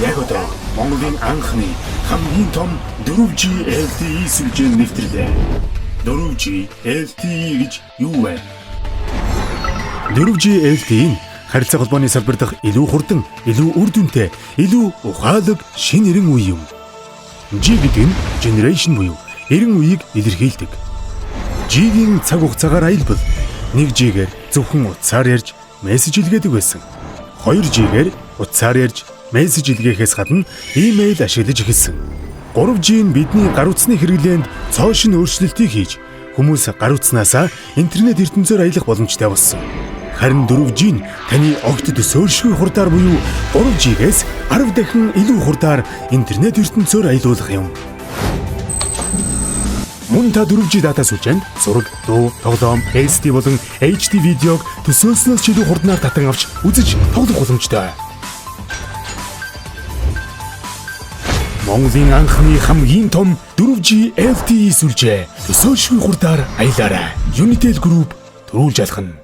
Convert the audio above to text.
Яг одоо Монголын анхны хамгийн том 4G LTE сүлжээ нэвтрлээ. 4G LTE гэж юу вэ? 4G LTE нь харилцаа холбооны салбар дахь илүү хурдан, илүү үр дүнтэй, илүү ухаалаг шинэ 90 үе юм. G гэдэг нь generation буюу 90 үеийг илэрхийлдэг. G-ийн цаг хугацаагаар аялбал 1G-гээр зөвхөн утсаар ярьж мессеж илгээдэг байсан. 2G-гээр утсаар ярьж мессеж илгээхээс гадна имэйл ашиглаж эхэлсэн. 3G нь бидний гар утасны хэрэглээнд цоо шинэ өөрчлөлтийг хийж хүмүүс гар утаснаасаа интернет ертөнцөөр аялах боломжтой болсон. Харин 4G нь таны огт төсөөлшгүй хурдаар буюу 3G-гээс 10 дахин илүү хурдаар интернет ертөнцөөр аялуулах юм. Мөн та 4G дата сүлжээнд зураг, дуу, тоглоом, SD болон HD видеог төсөөлснөөс ч илүү хурднаар татан авч үзэж тоглох боломжтой. Монголын анхны хамгийн том 4G LTE сүлжээ төсөөлшгүй хурдаар аялаарай. Unitel Group төрүүлж алхана.